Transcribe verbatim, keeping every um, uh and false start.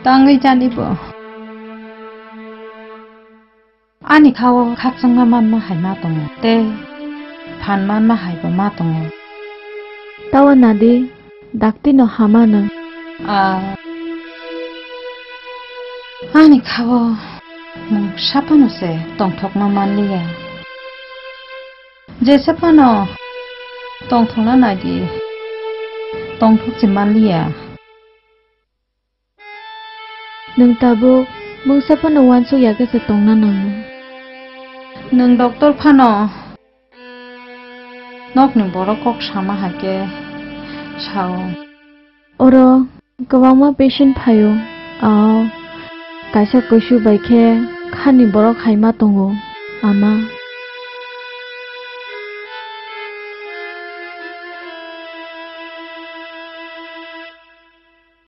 Tangwi chani bo. Ani khao khakchangma manma hai ma tongo, tei phan manma hai bo ma tongo. Tawa nadi, dakti no hama nang. Ah, ani khao mung saphano se tongthokma manliya. Jesa phano tongthokna nadi, tongthok se manliya. Nwng tabuk mungsa phano uansuk ya khe se tongna nango. Nwng doctor phano nokni borok kok sama hai khe sao. Oro kwbangma patient phaio. Ao, kaisa kuisu bai khe khani borok hai ma tongo, ama.